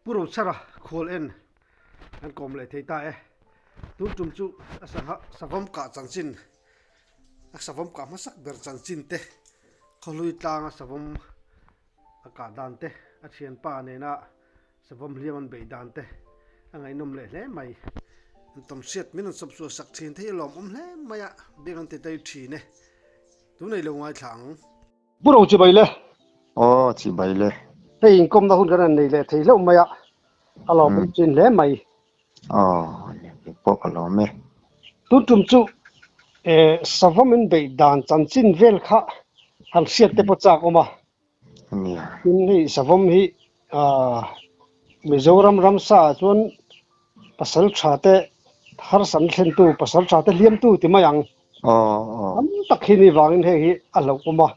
Pu Rochhara khual en an kawm leh thei ta e. Tun tum chu a sangha savawm kah chanchin a savawm kah hmasak ber chanchin te khawhlui tlanga savawm a kah dan te a thianpa nena savawm hliam an beih dan te a ngaihnawm leh hle mai. An tawm hriat min an sawp chhuah sak thin thei a lawmawm hle mai a, biak an ti tai thin e. Tunei lo ngaithla ang. Pu Ro chibai le. Aw chibai le. Hei inkawmna hun kan han nei leh thei hlauh mai a, a lawmawm chin hle mai. Aw kei pawh ka lawm e. Tun tum chu savawm in beih dan chanchin vel kha han hriat te pawh chak awm a. Nia. Tin hei savawm hi Mizoram ramsa ah chuan pasal tha te harsan thlentu pasal tha te hliamtu ti mai ang. Tam tak hi ni vangin hei hi a hlauhawm a,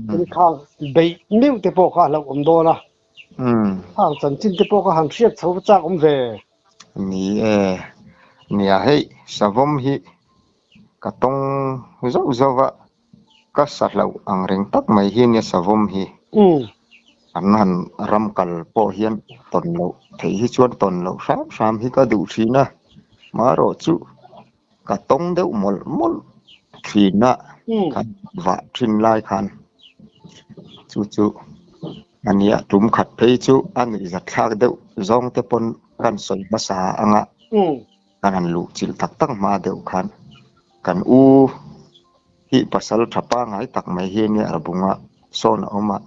tin khang beih meuh te pawh kha a hlauhawm dawn a, khang chanchin te pawh kha han hriat chho chak awm ve. Ni e, nia hei savawm hi ka tawng zauh zauh a, ka sa hlauh ang reng tak mai hi nia savawm hi. An han ram kal pawh hian tawn loh theih hi chuan tawn loh hram hram hi ka duh thin a, marawh chu Ka tawng deuh mawlh mawlh thin a, kan vah thin lai khan chu chu a nia tum khat phei chu a nuihzat thlak deuh zawng te pawn kan sawi hmasa ang a, kan han luh chilh tak tak hma deuh khan kan u hi pasal tha pangai tak mai hi ania a bunga sawn a awm a,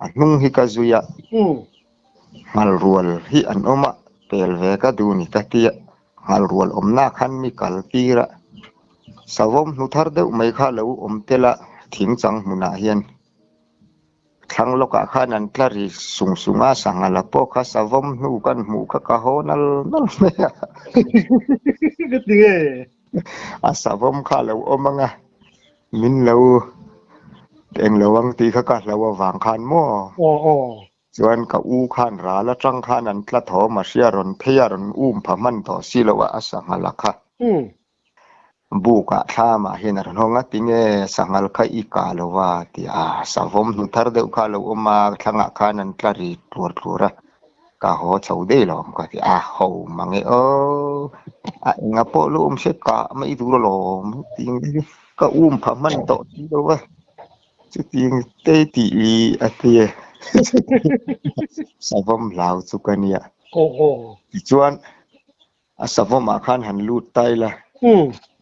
a hnung hi ka zui a, nghal rual hi an awm a, pel ve ka duh ni ka tia. Nghal rual awmna khan mi kal tir a, savawm hnu thar deuh mai kha lo awm tel a, thing chang hmunah hian thlang lawkah khan an tla ri sung sung a, sangha la pawh kha savawm hnu kan hmuh kha ka haw nal nal mai a. Ka ti nge? A savawm kha lo awm ang a, min lo englo ang tih kha ka hlo avang khan maw? Aw aw. Chuan ka u khan ral atang khan an tla thaw mahria rawn phei a rawn um pha hman tawh si lo a, a sanghal a kha. Buk ah thlam ah hian a rawn hawng a, tinge sanghal kha i kah lo a ti a, savawm hnu thar deuh kha a lo awm a, thlangah khan an tla ri tluar tluar a, ka haw chho daih lo ang ka ti a, ho mange aw, a enga pawh lo awm se kah mai tur alawm tiin ka um pha hman tawh si lo a. Chutiang te tih i a ti e. Savawm hlau chu ka nia. Tichuan a savawmah khan han lut ta ila.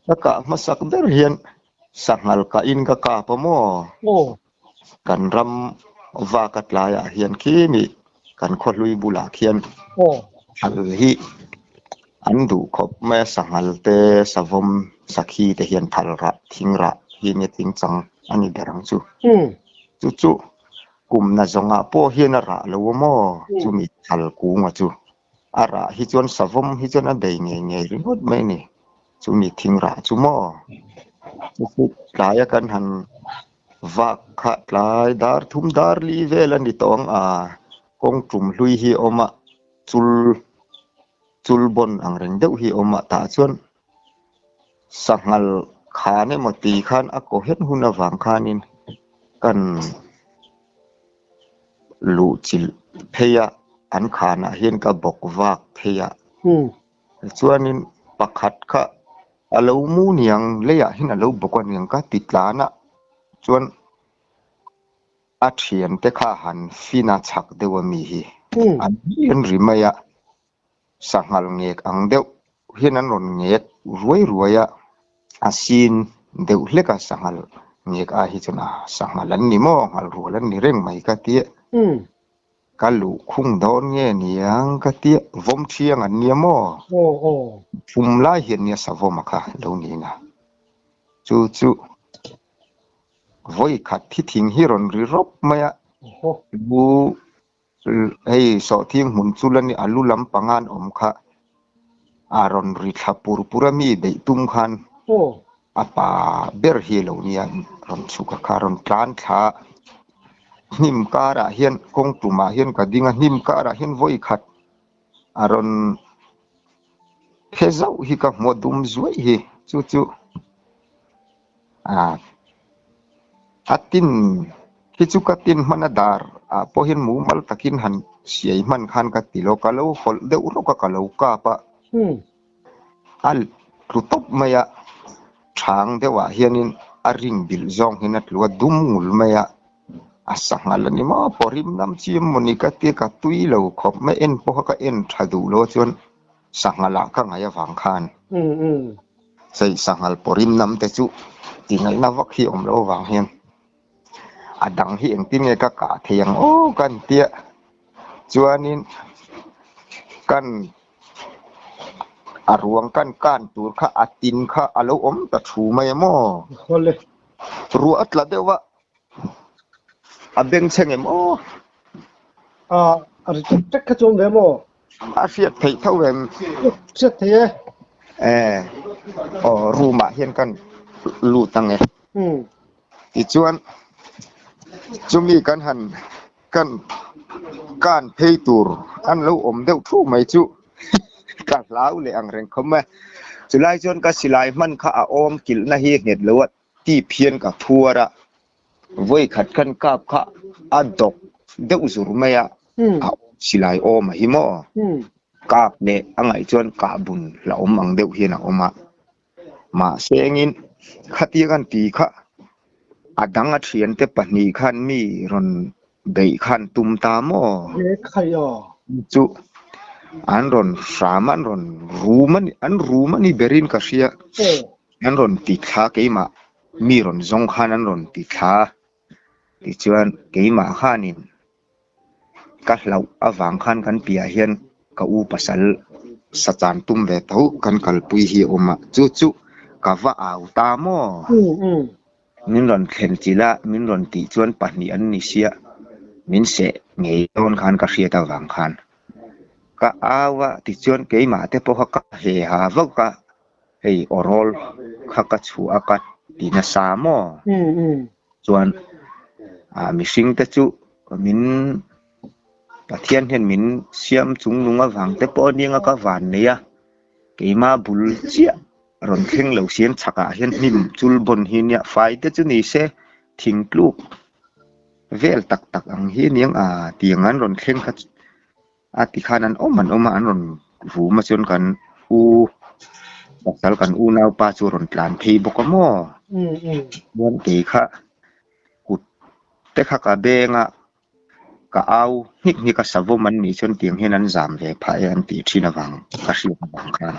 Ka kah hmasak ber hian sanghal kahin ka kap a maw? Kan ram vaka tlaiah hian khi mi kan khawhlui bulah khian hal hi an duh khawp mai a, sanghal te, savawm, sakhi te hian phal rah, thing rah hi nia thing chang a ni ber ang chu. Chu chu kum na zawngah pawh hian a rah lo a maw? Chumi phal kunga chu a rah hi chuan savawm hi chuan a bei ngei ngei ringawt mai a ni. Chumi thing rah chu maw? Chu chu tlaia kan han Vak kha tlai dar thum dar li vel a ni tawh ang a, kawng tum hlui hi a awm a, chul chul bawn ang reng deuh hi a awm a, tah chuan sanghal khan emaw ti khan a kaw hen hun avang khanin kan luh chilh phei a, an khanah hian ka bawk vak phei a, chuanin pakhat kha A lo mu niang leiah hian a lo bawk a niang ka ti tlan a, chuan a thiante kha han fin a chhak deuh a mi hi an hian ri mai a, sanghal ngek ang deuh hian an rawn ngek ruai ruai a, a sin deuh hlek a sanghal ngek ai hi chuan a sanghal an ni maw nghal rual an ni reng mai ka ti a. Ka luh khung dawn nge niang ka tia vawm thiang an nia maw? Pum lai hian nia savawm a kha lo niin a. Chu chu vawi khat thi thing hi rawn ri rawp mai a. Lu hei sawhthing hmun chu la ni a lu lampang an awm kha a rawn ri thla pur pur a mi beih tum khan a pa ber hi lo nia rawn chhuk a kha rawn tlan thla a. Hnim karah hian kawng tumah hian ka ding a, hnim karah hian vawi khat a rawn phe zauh hi ka hmu a dum zuaih hi chu chu ah a tin hi chu ka tin hman a dar ah pawh hian mumal takin han. Siai hman khan ka ti lo, ka lo hawlh deuh rawk a, ka lo kap a. A tlu tawp mai a, chhang deuhah hianin a ring bilh zawng hian a tlu a, dum ngul mai a, a sanghal a ni maw, pawrim lam chi emaw ni ka tia ka tui lo khawp mai, en pawh kha ka en tha duh lo a chuan sanghal ah ka ngaih avang khan hei sanghal pawrim lam te chu tingaihna vak hi awm loh avang hian. A dang hi engtin nge ka kah thei ang aw ka han tia chuanin kan a ruang kan kan tur kha a tin kha a lo awm ta thu mai a maw? Ruah a tla deuh a, a bengchheng em aw? A a ri tek tek kha chu awm ve maw? A hriat theih tho em? Hriat thei e. E aw room ah hian kan lut ang e. Tichuan, chumi kan han kan kan phei tur an lo awm deuh thu mai chu ka hlau leh ang reng khawm e. Chulai chuan ka silai hman kha a awm kilhna hi nghet lo a tip hian ka phuar a, vawi khat khan kap kha a dawk deuh zur mai a, a awm silai awm a hi maw? Kap leh a ngaih chuan kah bun la awm ang deuh hian a awm a. Mahse engin khatia kan ti kha a dang a thiante pahnih khan mi rawn beih khan tum ta maw? Chu an rawn hram an rawn rum a ni an rum a ni berin ka hria an rawn ti thla keimah mi rawn zawng khan an rawn ti thla tichuan keimah khanin Ka hlauh avang khan kan piah hian ka u pasal sachan tum ve tho kan kalpui hi a awm a, chu chu ka va au ta maw? Min rawn thlen chilh a, min rawn tih chuan pahnih an ni sia, min seh ngei dawn khan ka hriat avang khan ka au a, tichuan keimah te pawh kha ka he ha vak a, hei awrawl kha ka chhuah a ka ti nasa maw? Chuan ah mihring te chu min Pathian hian min siam chung nung avang te pawh aniang a ka van nei a, keima bul chiah rawn thleng lo siam chhakah hian hnim chul bawn hi nia fai te chu ni se thingtluk vel tak tak ang hi aniang a tiang an rawn thleng kha A ti khan an awm an awm a, an rawn vum a chuan kan u pasal kan unaupa chu a rawn tlan phei bawk a maw? Chuan kei kha kut te kha ka beng a, ka au nghik nghik a savawm an nih chuan tiang hian an zam ve phah e an tih thin avang ka hriat avang khan.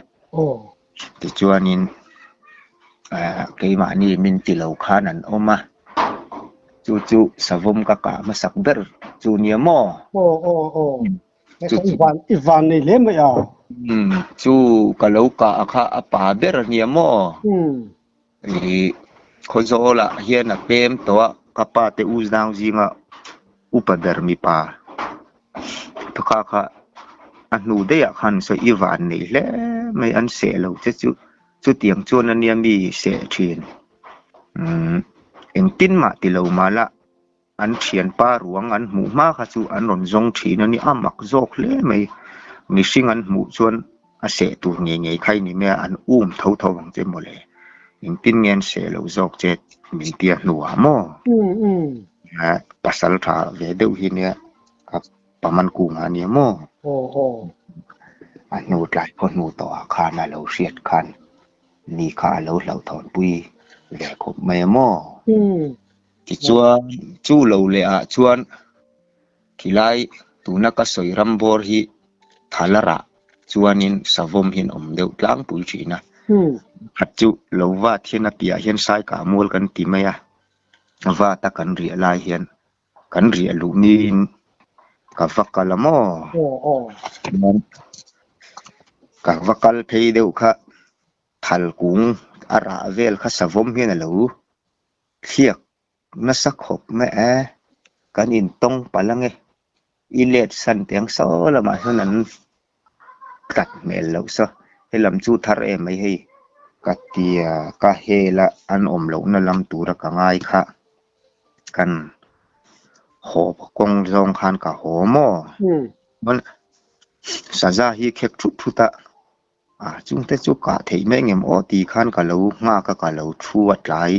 Tichuanin keimahni min ti lo khan an awm a, chu chu savawm ka kah hmasak ber chu nia maw? Aw aw aw, chu chu i van nei hle mai a. Umm chu ka lo kah a kha a pa ber a nia maw? Ih Khawzawlah hian a pem tawh a, ka pa te u zau zinga upa ber mipa kha kha a hnu daih ah khan sawi i van nei hle mai an seh lo che chu chutiang chuan ania mi seh thin umm engtin mah ti lo mah la an thianpa ruang an hmuh hma kha chu an rawn zawng thin a ni a mak zawk hle mai mihring an hmuh chuan a seh tur ngei ngei kha i ni mai a an um tho tho ang che mawle engtin nge an seh lo zawk che min tia hnuah maw pasal tha ve deuh hi nia a paman kungah a nia maw a hnu tlai khaw hnu tawhah khan a lo hriat khan ni kha a lo hlauhthawnpui ve khawp mai a maw. Tichuan, chu lo leh ah chuan khilai tuna ka sawi ram bawr hi thalarah chuanin savawm hian awm deuh tlangpui thin a. Khat chu lo vat hian a piah hian saikah mual kan ti mai a, vat a kan riah lai hian kan riah luh niin ka va kal a maw? Ka va kal phei deuh kha thal kung a rah vel kha savawm hian a lo Thliak nasa khawp mai e, kan intawng palh ange, i let san teh ang saw lamah hian an tlat hmel loh saw, helam chu thar em mai hei ka tia ka hel a an awm lohna lam tura ka ngai kha kan haw kawng zawng khan ka haw maw? Saza hi khek thut thut a. A chungte chu kah theih mai ngem aw tih khan ka lo nghak a, ka lo thu a tlai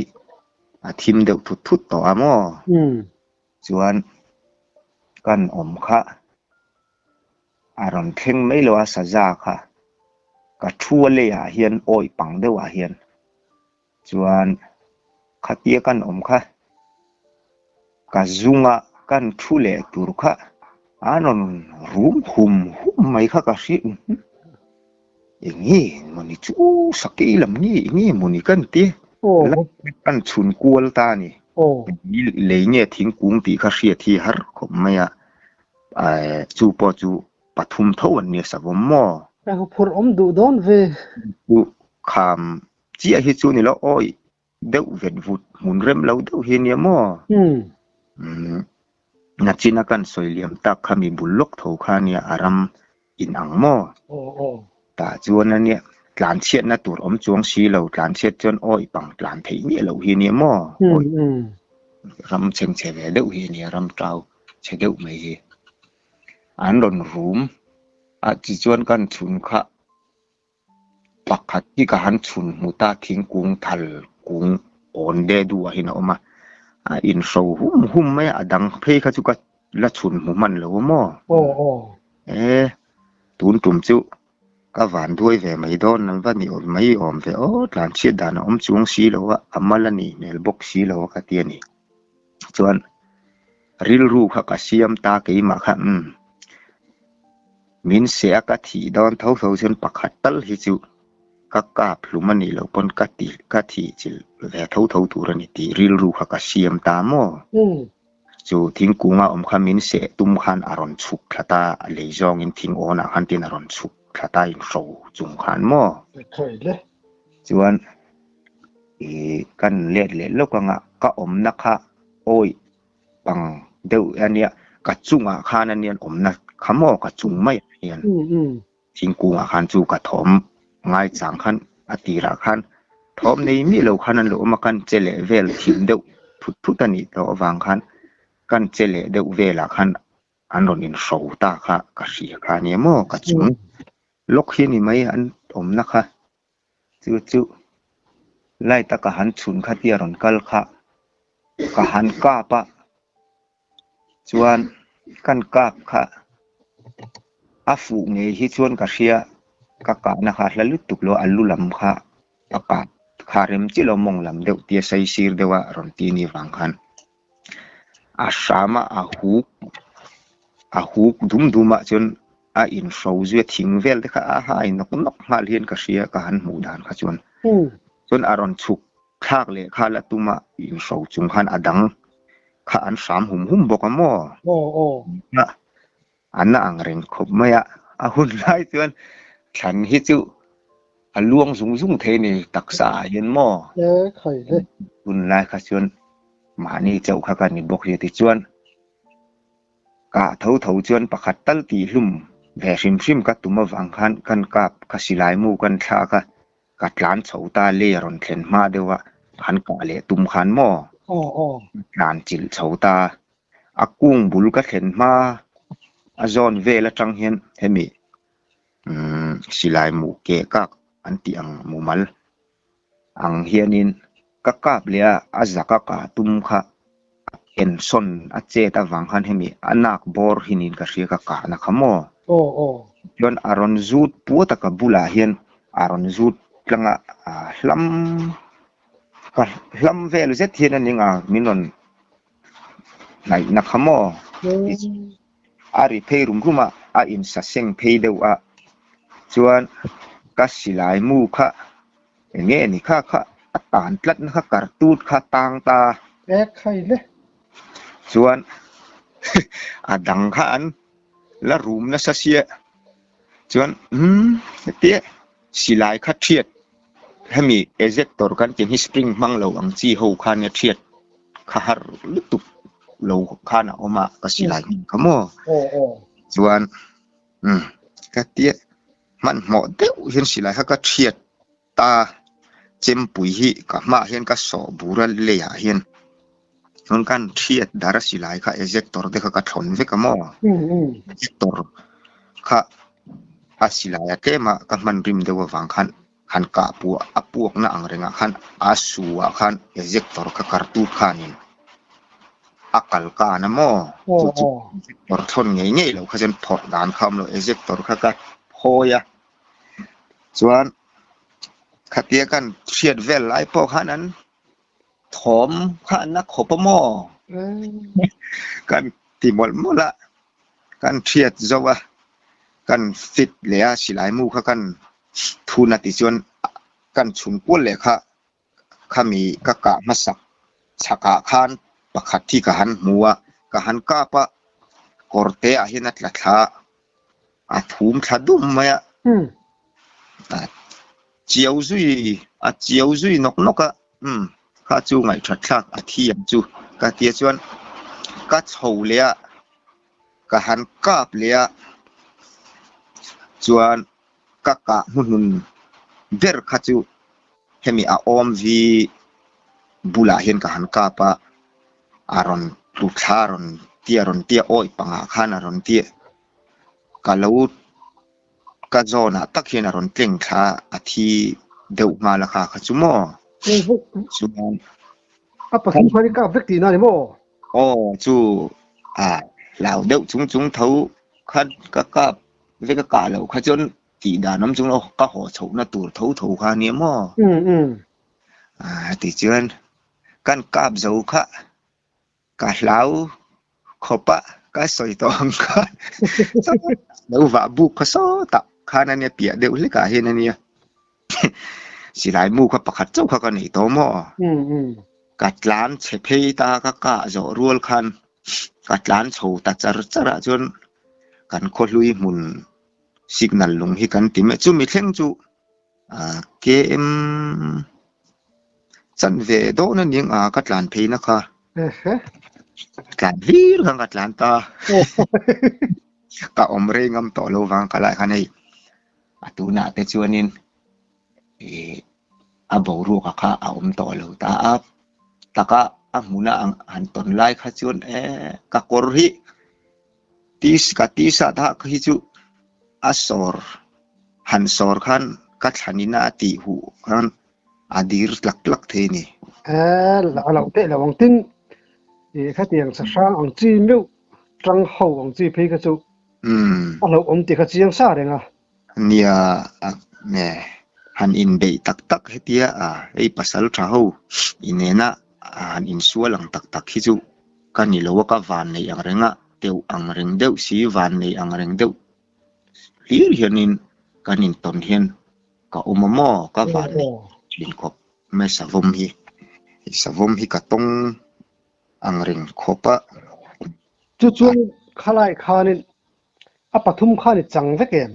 a thim deuh thut thut tawh a maw? Chuan kan awm kha A rawn thleng mai lo a saza kha ka thu a leiah hian awih pang deuhah hian chuan khatia kan awm kha ka zunga kan thu leh tur kha a rawn rum hum hum mai kha ka hria eng nge mawni chu sakei lam nge eng nge mawni kan ti kan chhun kual ta a ni lei nge thingkung tih kha hriat hi har khawp mai a chu pawh chu pathum tho an nia savawm maw? Ka huphurh awm duh dawn ve. Chu kham chiah hi chu ni lo awi deuh vet vut hmun rem lo deuh hi nia maw? Umm nachina kan sawi liam tak kha mi bul lawk tho kha nia a ram in ang maw? Tah chuan a nia tlanchhiatna tur awm chuang si lo tlanchhiat chuan awi pang tlan theih miah loh hi nia maw? Awi ram chhengchhe ve deuh hi nia ram tau chhe deuh mai hi. An rawn rum a tichuan kan chhun kha pakhat hi ka han chhun hmu ta thingkung thal kung awn de duh ah hian a awm a a inhro hum hum mai a a dang phei kha chu ka la chhun hmu hman lo a maw e tun tum chu ka van duai ve mai dawn an va ni awm mai awm ve aw tlanchhiat dan a awm chuang si lo a a mal a nih hmel bawk si lo a ka ti a ni. Chuan rilru kha ka siam ta keimah kha umm min seh a ka thih dawn tho tho chuan pakhat tal hi chu ka kap hlum a nih loh pawn ka ti ka thih chilh ve tho tho tur a ni tih rilru kha ka siam ta maw? Chu thingkung a awm kha min seh tum khan a rawn chhuk thla ta a lei zawngin thing awnah khan tin a rawn chhuk thla ta inhro chung khan maw? Chuan Ih kan let leh lawk anga ka awmna kha awih pang deuh ania ka chungah khan ania an awmna kha maw ka chung maiah hian thingkungah khan chu ka thawm ngaichang khan a tirah khan thawm nei miah lo khan an lo awm a kan che leh vel thim deuh thut thut a nih tawh avang khan kan che leh deuh velah khan an rawn inhro ta kha ka hria kha ania maw ka chung lawk hi a ni mai an awmna kha. Chu chu light a ka han chhun kha tia rawn kal kha ka han kap a chuan kan kap kha a fuh ngei hi chuan ka hria ka kahna kha a hla lutuk lo a lu lam kha a kap kha rem chiah lo mawng lam deuh tia sei sir deuh a rawn ti ni vang khan a hram a a huk a huk dum dum ah chuan a inhro zui a thing vel te kha a ha in nawk nawk nghal hian ka hria ka han hmuh dan kha chuan chuan a rawn chhuk thlak leh kha la tum a inhro chung khan a dang kha an hram hum hum bawk a maw a na ang reng khawp mai a a hun lai chuan thlan hi chu a luang zung zung thei a ni taksa ah hian maw hun lai kha chuan mahni chauh kha ka ni bawk hi tichuan. Kah tho tho chuan pakhat tal tih hlum ve hrim hrim ka tum avang khan kan kap ka silai mu kan thlak a, ka tlan chho ta lei a rawn thlen hma deuh a, han kah leh tum khan maw? Ka tlan chilh chho ta, a kung bul ka thlen hma a zawn vel atang hian hemi umm silai mu keh kak an tih ang mumal ang hianin ka kap leh a, a zak a kah tum kha a ensawn a chet avang khan hemi a nak bawr hi niin ka hria ka kahna kha maw? Chuan a rawn zut puat a ka bulah hian a rawn zut tlang a, hlam ka hlam vel zet hian a ning a min rawn hnaihna kha maw? A ri phei rum rum a, a insa seng phei deuh a, chuan ka silai mu kha eng nge ni kha kha a tan tlat na kha kartut kha tang ta. E khai le. Chuan a dang kha an la rum nasa sia chuan umm hetia silai kha thiat hemi ejector kan tih hi spring hmang lo ang chi ho khan a thiat kha har lutuk lo khan a awm a ka silai hmun kha maw chuan umm ka tia hmanhmawh deuh hian silai kha ka thiat ta chempui hi ka hmaah hian ka sawh bur a leiah hian chuan kan thiat dar a silai kha ejector te kha ka thlawn vek a maw ejector kha a silai a tlem a ka hman rim deuh avang khan han kah puah a puakna ang rengah khan a su ah khan ejector kha kartut khanin. A kal kan a maw? Chu chu ejector thawn ngei ngei lo kha chuan phawrh dan kha a awm lo, ejector kha ka phawi a. Chuan khatia kan hriat vel lai pawh khan an thawm kha an la khawp a maw? Kan ti mawlh mawlh a, kan hriat zo a, kan fit leh a silai mu kha kan thun a tichuan kan chhun kual leh kha Khami ka kah hmasak chhakah khan pakhat hi ka han hmu a, ka han kap a, kawr te ah hian a tla thla a, a thum thla dum mai a, a chiau zui a chiau zui nawk nawk a, umm kha chu ngaihthat thlak a thi ang chu ka tia chuan ka chho leh a, ka han kap leh a, chuan ka kah hmuhnun ber kha chu hemi a awm vi bulah hian ka han kap a, a rawn tlu thla a rawn tia rawn tia awi pangah khan a rawn tia ka lo ka zawnah tak hian a rawn tleng thla a thi deuh nghal a kha kha chu maw chuan a pathum khan i kap vek tihna a ni maw? Aw chu a hlau deuh chung chung tho khan ka kap vek a kah loh kha chuan tih dan awm chung lo ka haw chhohna tur tho tho kha ania maw? Ah tichuan kan kap zo kha ka hlau khawp a ka sawi tawh ang kha lo vah buk kha sawtah khan ania piah deuh hlekah hian ania silai mu kha pakhat chauh kha ka nei tawh maw? Ka tlan chhe phei ta ka kah zawh rual khan ka tlan chho ta char char ah chuan kan khawhlui hmun signal lung hi kan ti mai chumi thleng chu ah KM chan ve dawn a ning a ka tlan phei na kha tlan hlir khan ka tlan ta ka awm rei ngam tawh lo vang ka lai khan hei a tunah te chuanin ih a boruak a kha a awm tawh lo ta a taka a hmuna ang han tawn lai kha chuan eh ka kawr hi Ka t-shirt ah hi chu a sawr han sawr khan ka thlan in a tih huh khan a dir tlak tlak thei a ni. A lo teh lo ang tin ih khatiang sahrang ang chi meuh tang ho ang chi phei kha chu a lo awm tih kha chiang sa reng a. Nia han inbeih tak tak hetia hei pasal tha ho inena han insual ang tak tak hi chu ka ni lo a, ka van nei ang reng a, teuh ang reng deuh si van nei ang reng deuh hlir hianin kan intawn hian ka awm a maw ka van nei thin khawp mai savawm hi, savawm hi ka tawng ang reng khawp a. Chu chuan khalai khanin A pathum khan i chang vek em?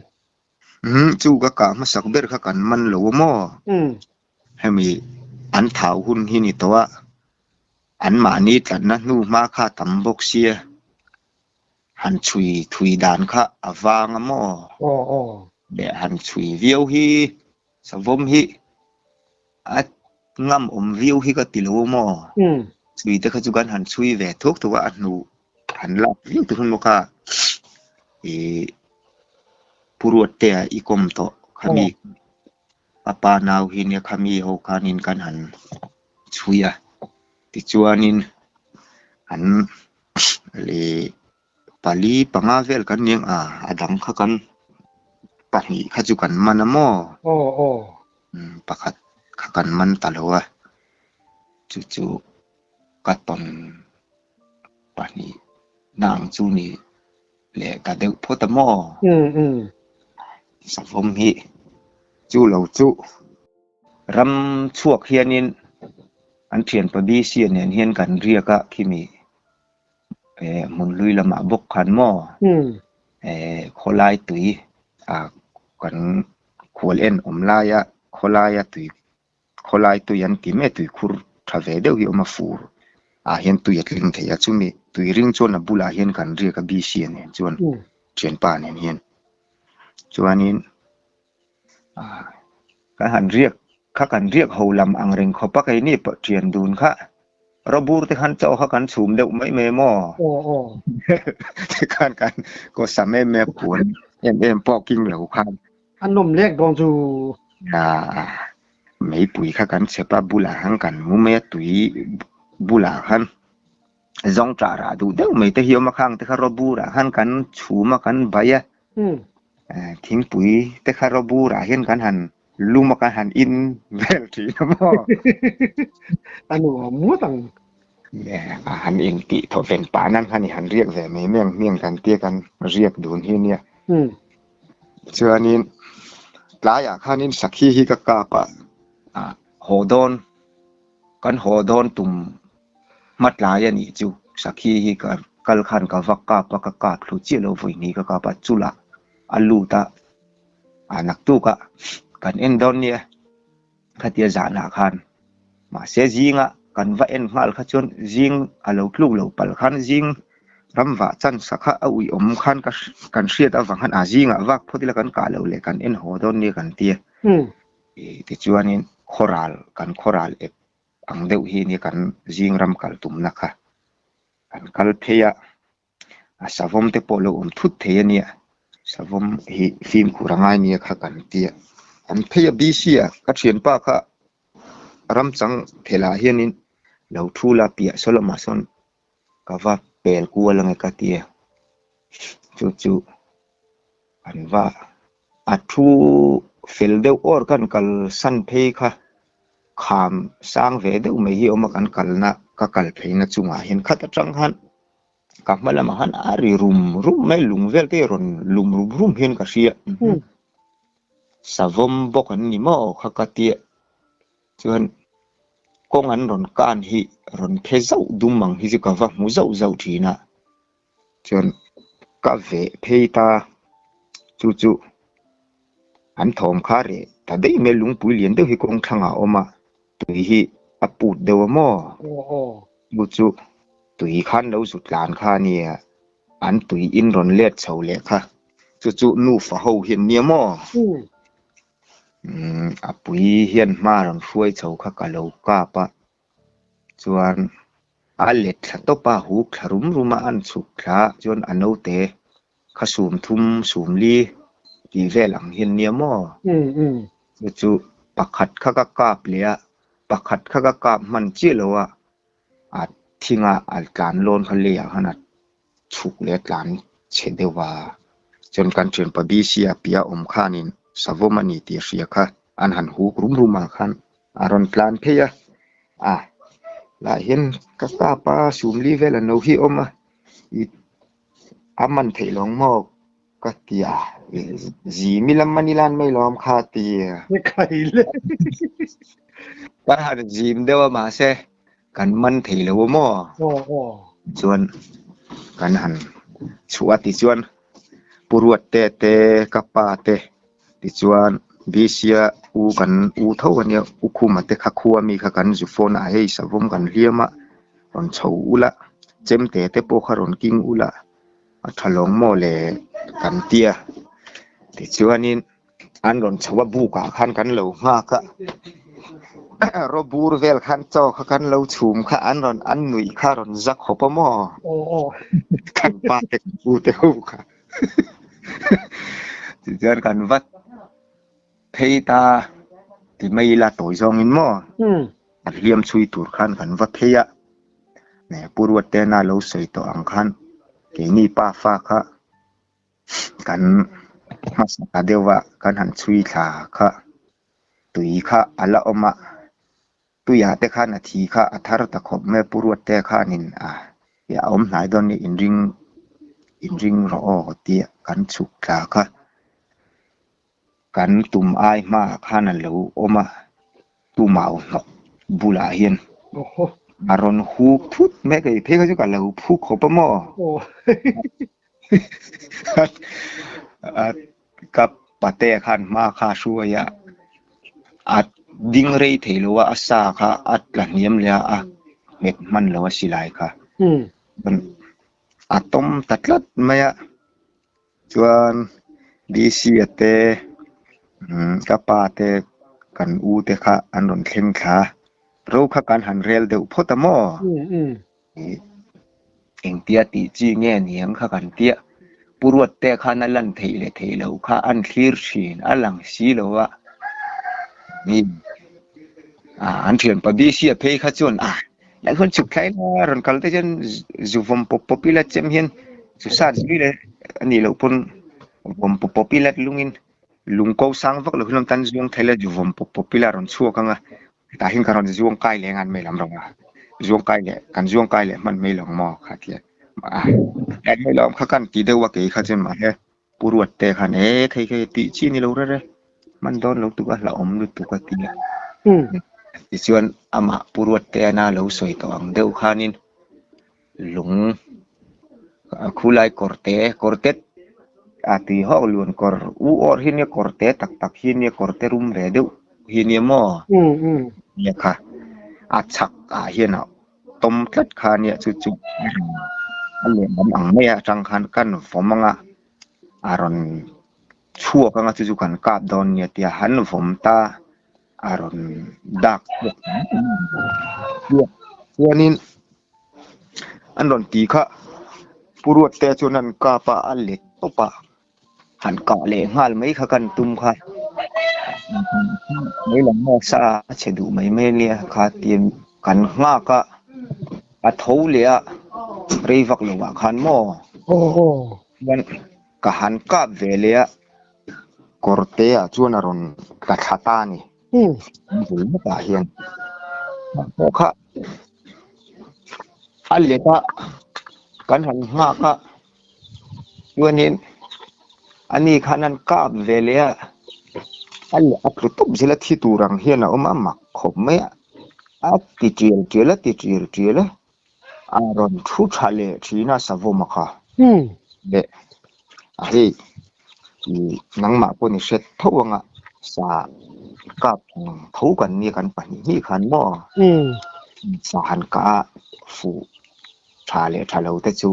Umm, chu ka kah hmasak ber kha kan man lo a maw? Hemi an thau hun hi ni tawh a, an mahni tlatna hnu hma kha tam bawk sia, han chhui thui dan kha a vang a maw? Leh han chhui viau hi savawm hi a ngam awm viau hi ka ti lo a maw? Chhui te kha chu kan han chhui ve thuk thuk a, a hnu han lak viau tur hun maw kha ih Pu Ruattea i kawm tawh khami a pa nau hi nia khami ho khanin kan han chhui a, tichuanin an leh pali panga vel kan ni ang a, a dang kha kan pahnih kha chu kan man a maw? Pakhat kha kan man ta lo a, chu chu ka tawn pahnih na ang chu ni leh ta deuh phawt a maw? Savawm hi chu lo chu ram chhuak hianin an thianpa BC nen hian kan riak a khimi eh hmun hlui lamah bawk khan maw eh khawlai tui ah kan khual en awm laia khawlaia tui Khawlai tui an ti mai a, tuikhur tha ve deuh hi a awm a, fur ah hian tui a tling thei a, chumi tui ring chuan a bulah hian kan riak a BC a nen chuan thianpa nen hian chuanin ah kan han riak kha kan riak ho lam ang reng khawp a keini pawh thian dun kha rawbur te khan chaw kha kan chhum deuh mai mai maw tikhan kan kawsam em em puan em em pawh king lo khan. A nawm lek dawn chu. Meipui kha kan chep a, bulah khan kan mu mai a, tui bulah khan Zawng ṭah rah duh deuh mai te hi awm a, khang te kha rawburah khan kan chhum a, kan bai a. Thingpui te kha rawburah hian kan han lum a, kan han in vel ṭhin a maw? A nuam ngawt ang. A han intih thaw ven pah nan khan i han riak ve mai mai ang hmiang kan tia kan riak dun hi nia. Chuanin tlaiah khanin sakhi hi ka kap a, haw dawn Kan haw dawn tum hmatlai a nih chu Sakhi hi ka kal khan ka va kap a, ka kap thlu chiah lo vawi hnih ka kap a, chulah a lut a, a naktuk a kan en dawn nia khatia zanah khan mahse zinga kan va en nghal kha chuan zing a lo tluk lo palh khan zing ram vah chan sa kha a uih awm khan ka kan hriat avang khan a zingah vak phawt ila kan kah loh leh kan en haw dawn nia kan tia. Tichuanin khawral, kan khawral ep ang deuh hi nia kan zing ram kal tumna kha kan kal phei a, a savawm te pawh lo awm thut thei a nia, savawm hi fimkhur a ngai nia kha kan tia. An phei a BC a ka thianpa kha ramchang phelh ah hianin lo thu la piah saw lamah sawn ka va pel kual ange ka tia, chu chu an va A thu fel deuh awr kan kal san phei kha kham sang ve deuh mai hi a awm a kan kalna ka kal pheina chungah hian khat atang khan ka hma lamah khan a ri rum rum mai lung vel te rawn lum rum rum hian ka hria savawm bawk an ni maw kha ka tia chuan kawng an rawn kan hi rawn phe zauh dum ang hi chu ka va hmu zauh zauh thin a. Chuan ka veh phei ta chu chu an thawm kha reh ta daih mai lungpui lian deuh hi kawng thlangah a awm a tui hi a put deuh a maw chu chu tui khan lo zut tlan kha a nia an tui in rawn let chho leh kha chu chu nufa ho hian nia maw umm a pui hian hma rawn hruai chho kha ka lo kap a. Chuan a let thla tawp a, huk thla rum rum a, an chhuk thla chuan a naute kha sum thum sum li tih vel ang hian nia maw? Chu chu pakhat kha ka kap leh a, pakhat kha ka kap hman chiah lo a, a thinga a tlan lawn kha leiah khan a chhuk leh a tlan chhe deuh a. Chuan kan thianpa BC a piah awm khanin savawm a ni tih a hria kha an han huk rum rum ah khan A rawn tlan phei a, a lah hian ka kap a sumli vel an lo hi awm a, ih a man theih lo ang maw ka ti a, zim ila man ila an mai lo ang kha ti a. Ka han zim deuh a mahse kan man thei lo a maw chuan kan han chhuah a tichuan Pu Ruatte te ka pa te Tichuan, Bisia u kan u tho a nia, U Khuma te kha khua mi kha kan zu phone a, hei savawm kan hliam a, rawn chho ula, chemte te pawh kha rawn king ula, a tha lawng maw le kan tia. Tichuanin an rawn chho a, bukah khan kan lo nghak a, rawbur vel khan chaw kha kan lo chhum kha, an rawn an nuih kha rawn za khawp a maw? Kan pa te kan u te ho kha. Tichuan kan vat phei ta ti mai ila tawi zawngin maw a hliam chhui tur khan kan va phei a, Pu Ruattena lo sawi tawh ang khan keini pa fa kha kan hmasa ta deuh a kan han chhui thla kha tui kha a la awm a, tuiah te khan a thi kha a thar ta khawp mai a, Pu Ruatte khanin a a awm hnai dawn ni inring inring rawh aw tih kan chhuk thla kha kan tum ai hmaah khan a lo awm a, tumau hnawk bulah hian a rawn huk thut mai a, kei phei kha chu ka lo phu khawp a maw Ka pate khan hma kha a hruai a, a ding rei thei lo a, a sa kha a tla hniam leh a, a nghet hman lo a silai kha. A tawm ta tlat mai a, chuan BC a te ka pa te kan u te kha an rawn thleng thla a, ro kha kan han rel deuh phawt a maw? Engtia tih chi nge niang kha kan tia. Pu Ruatte khan a lan theih leh theih loh kha an thlir thin, a lang si lo a. An thianpa BC a phei kha chuan a Lai khuan chhuk thlai ila rawn kal te chuan zu vawm pawp pawp ila chem hian zu sat zui leh a nih loh pawn vawm pawp pawp ila lungin lung ko sang vak lo hi lam tan zuang thei ila zu vawm pawp pawp ila a rawn chhuak ang a, hetah hian ka rawn zuang kai leh ngan mai lam rawng a, zuang kai leh kan zuang kai leh hman mai lo ang maw kha tia a en mai lo ang kha kan ti deuh a kei kha chuan mahse Pu Ruat te khan e khei khei tih chi ni lo rere hman dawn lo tuk a hlauhawm lutuk a ti a. Tichuan amah Pu Ruat te ana lo sawi tawh ang deuh khanin lung khulai kawrte kawrte a tui hawk luan kawr u awr hi nia kawrte tak tak hi nia kawrte rum ve deuh hi nia maw nia kha a chhak ah hian a tawm tlat kha nia chu chu a lehlam ang mai a atang khan kan vawm anga a rawn chhuak anga chu chu kan kap dawn nia tia han vawm ta a rawn dak chhuak chuanin an rawn ti kha Pu Ruatte chuan an kap a a let tawp a. Han kah leh nghal mai kha kan tum kha. Mai lam nasa a che duh mai mai ania kha tia kan nghak a, a tho leh a rei vak lo ah khan maw? Chuan ka han kap ve leh a, kawr te ah chuan a rawn tla thla ta a ni. Bul lawkah hian pawh kha a let a, kan han nghak a. Chuanin ani khan an kap ve leh a, a leh a tlu tawp zel a thi tur ang hian a awm a mak khawp mai a, a ti tial tial a ti tial tial a, a rawn thu tha leh thin a savawm a kha leh a hei ih nangmah pawh ni hret tho anga sa kap tho kan nia kan pahnih hnih khan maw sa han kah a fuh. Tha leh tha lo te chu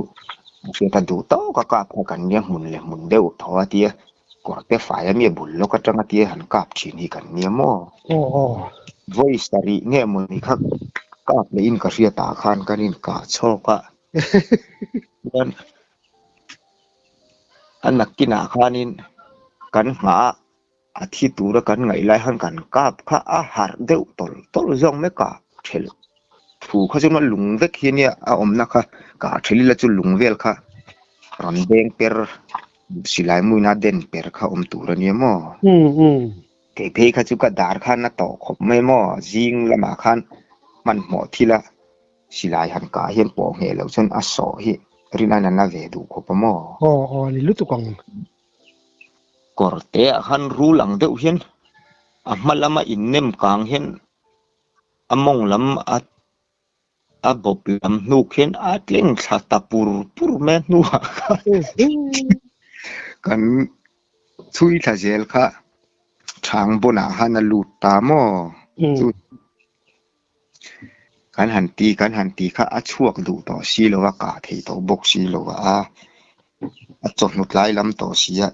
a hriat a duh tawk a kap kha kan nia hmun leh hmun deuh thaw a tia kawr te fai a mi a bul lawk atanga tia han kap thin hi kan nia maw? Vawi sarih nge mawni kha kap leh in ka hriat ah khan kan in kah chhawk a chuan a nakinah khanin kan nghah a a thi tura kan ngaih lai khan kan kap kha a harh deuh tawlh tawlh zawk mek a thelh thu kha chuan a lung vek hi ania a awmna kha kah thelh ila chu lung vel kha rawn beng per silai muina den per kha awm tur ania maw kei phei kha chu ka dar khan a tawh khawp mai maw zing lamah khan hmanhmawh thil a silai han kah hian pawh ngheh loh chuan a sawh hi rinaiin a na ve duh khawp a maw. Aw aw ni lutuk ang. Kawr te ah khan rul ang deuh hian a hma lama innem kang hian a mawng lam a a bawp lam hnuk hian a tleng thla ta pur pur mai a hnuah khan kan chhui thla zel kha thang bawnah khan a lut ta maw chu Kan han ti kan han ti kha a chhuak duh tawh si lo a, kah theih tawh bawk si lo a, a chawhnu tlai lam tawh si a,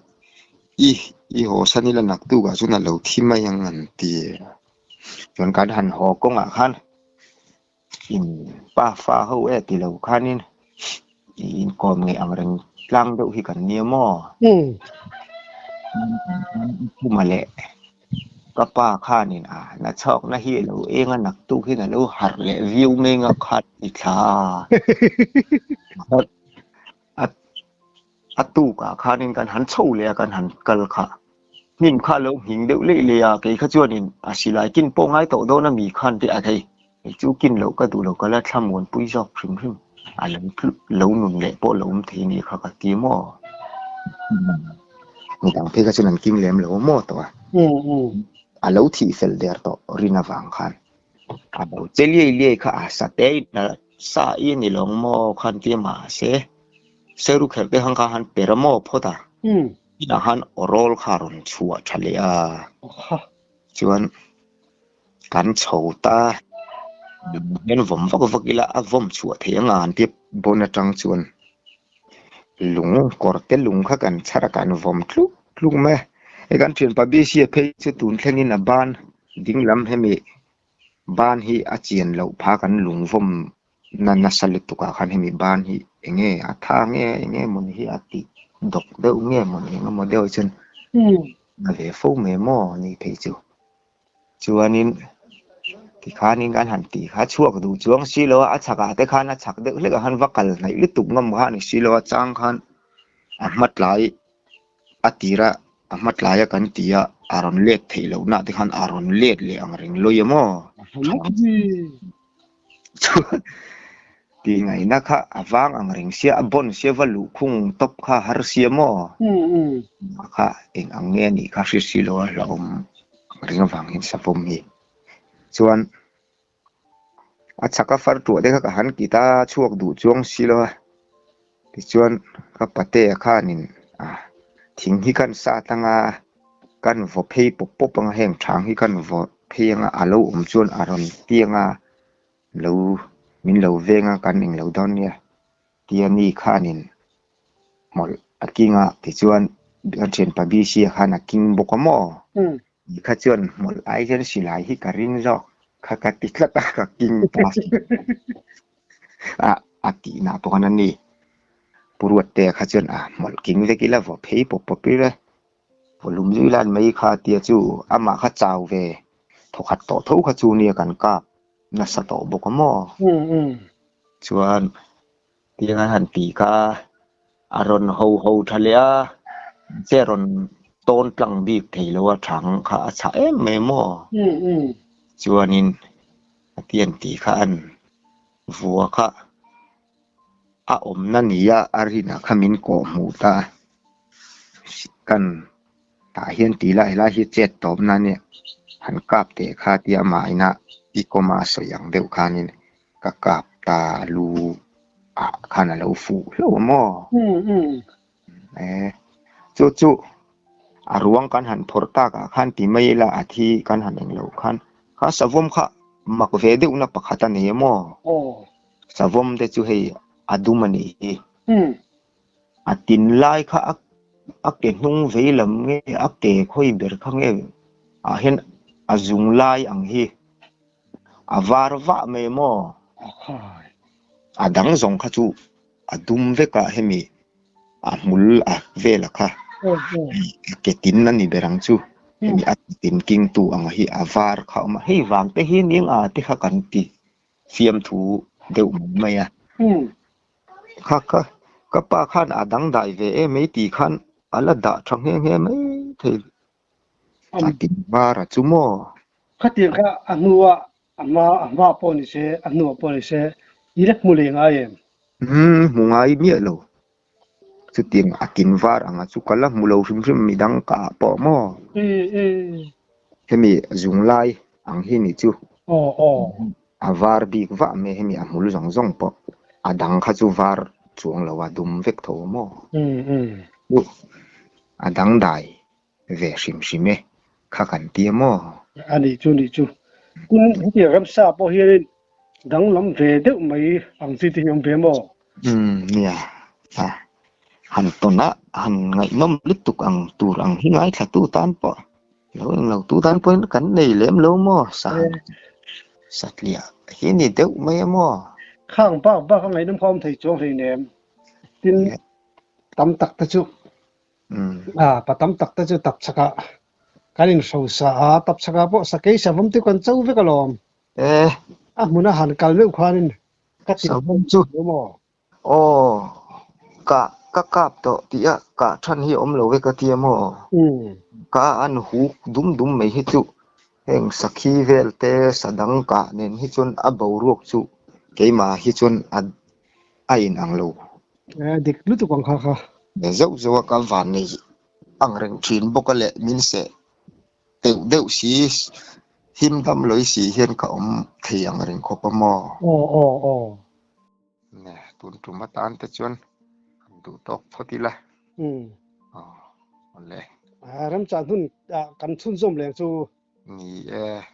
i i haw san ila naktukah chuan a lo thi mai ang an ti. Chuan kan han haw kawngah khan in pa fa ho e ti lo khanin i inkawm ngei ang reng tlang deuh hi kan nia maw? Khuma leh Ka pa khanin a na chhawkna hi a lo eng a, naktuk hian a lo harh leh viau mai nga khat i thla a. A tukah khanin kan han chho leh a, kan han kal kha. Hnim kha a lo nghing deuh leih leih a, kei kha chuanin a silai kin pawh ngai tawh dawn a mi khan teh a thei. Kei chu kin loh ka duh lo, ka la thlamuanpui zawk hrim hrim. A lo lo nun leh pawh lo awm thei nih kha ka ti maw? Midang phei kha chuan an king lem lo maw tawh a. A lo thih fel der tawh rin avang khan a lo che liai liai kha a sa te in a sa i ni lo maw khan tia mahse seru kherh te khan kha han per a maw phawt a. Inah khan awrawl kha a rawn chhuah tha leh a. Chuan kan chho ta hian vawm vak vak ila a vawm chhuah theih anga an tia bawn atang chuan lung kawr te lung kha kan chhar a kan vawm tluk tluk mai a hei kan thianpa B_C a phei chu tun thlengin a ban ding lam hemi ban hi a chian loh pha kan lung vawm na nasa lutuk ah khan hemi ban hi enge a tha nge enge mawni hi a tih dawk deuh nge mawni engemaw deuh chuan a ve fo mai maw ni phei chu. Chuanin Tikhanin kan han ti kha chhuak duh chuang si lo a, a chhakah te khan a chhak deuh hlekah khan va kal hnaih lutuk ngam kha a ni si lo a, chang khan a hma tlai a tira a hma tlaia kan ti a, a rawn let theih lohna te khan a rawn let leh ang reng lawi a maw? Chuan tih ngaihna kha a vang ang reng sia, a bawn sia va luhkhung tawp kha har sia maw? Kha eng ang nge a nih kha hriat si lo a hlauhawm ang reng avangin savawm hi. Chuan a chhak a far tuah te kha ka han kit a, chhuak duh chuang si lo a. Tichuan ka patea khanin ah thing hi kan sat anga kan vaw phei pawp pawp anga heng thang hi kan vaw phei anga a lo awm chuan a rawn piang a lo min lo veng a kan englo dawn nia tia ni khanin hmawlh a king a tichuan kan thianpa BC a khan a king bawk a maw. Ni kha chuan hmawlh ai hian silai hi ka ring zawk kha ka ti tlat a, ka king ta a a tihna pawh khan a ni. Pu Ruattea kha chuan a hmawlh king vek ila vaw phei pawp pawp ila vaw lum zui lan mai kha a tia chu amah kha chau ve thawkhat tawh tho kha chu nia kan kap nasa tawh bawk a maw. Chuan tiang an han ti kha a rawn ho ho tha leh a, che rawn tawn tlang bik thei lo a thang kha a chhah em mai maw? Chuanin a tian tih kha an vua kha a awmna nia a rinah kha min kawh hmuh ta a, kan tah hian tih lai helai hi chet tawpna ania han kap teh kha tia amah ina i kawma a sawi ang deuh khanin Ka kap ta lu ah khan a lo fuh hlauh a maw? E, chu chu a ruang kan han phawrh tak ah khan ti mai ila a thi kan han eng loh khan kha savawm kha mak ve deuh na pakhat a nei a maw? Savawm te chu hei a dum a nih hi. A tin lai kha a ke hnung vei lam nge a ke khawi ber kha nge ah hian a zung lai ang hi. A var vah mai maw? A dang zawng kha chu a dum vek a hemi a hmul a vel a kha a ke tin a ni ber ang chu hemi a ke tin king tu ang hi a var kha a awm a hei vang te hi ning a te kha kan ti fiamthu deuh mai mai a kha kha ka pa khan a dangdai ve em mai tih khan a la dah tha nghe nghe mai thei. A tin var a chu maw? Khatiang kha a hnua a hma a hma pawh ni se a hnua pawh ni se i la hmu leh ngai em? Umm hmu ngai miah lo. Chutiang a tin var anga chu ka la hmu lo hrim hrim midang ka ah pawh maw? Hemi zung lai ang hi ni chu. Aw aw. A var bik vah mai hemi a hmul zawng zawng pawh a dang kha chu var chuang lo a dum vek tho maw? A dangdai ve hrim hrim e, kha kan ti a maw? A nih chu nih chu. Tin, hetiang ramsa pawh hianin danglam ve deuh mai ang chi te hi awm ve maw? Umm nia, a han tawn a, han ngaihnawm lutuk ang tur ang hi ngaithla tu tan pawh lo eng lo tu tan pawhin kan nei lem lo maw? Sa han satliah hi ni deuh mai a maw? Khang bak bak a ngaihnawm kha awm thei chuang hleinem. Tin, tam tak te chu A pa tam tak te chu tapchhakah kan inhrosa a, tapchhakah pawh sakei savawm te kan cho vek alawm. E. A hmuna han kal meuh khanin ka ti Savawm chu. Maw? Aw, ka ka kap tawh tih a kah than hi a awm lo ve ka tia maw? Ka an huk dum dum mai hi chu heng sakhi vel te sadang kah nen hi chuan a boruak chu keimah hi chuan a a inang lo. E dik lutuk ang kha kha. Zauh zauh a ka van nei ang reng thin bawk a leh min seh deuh deuh si him dam lawi si hian ka awm thei ang reng khawp a maw. Aw aw aw. Ne tun tum atan te chuan kan duh tawk phawt ila. Umm. Aw awle. Remchang hun ah kan chhunzawm leng chu. Ni e.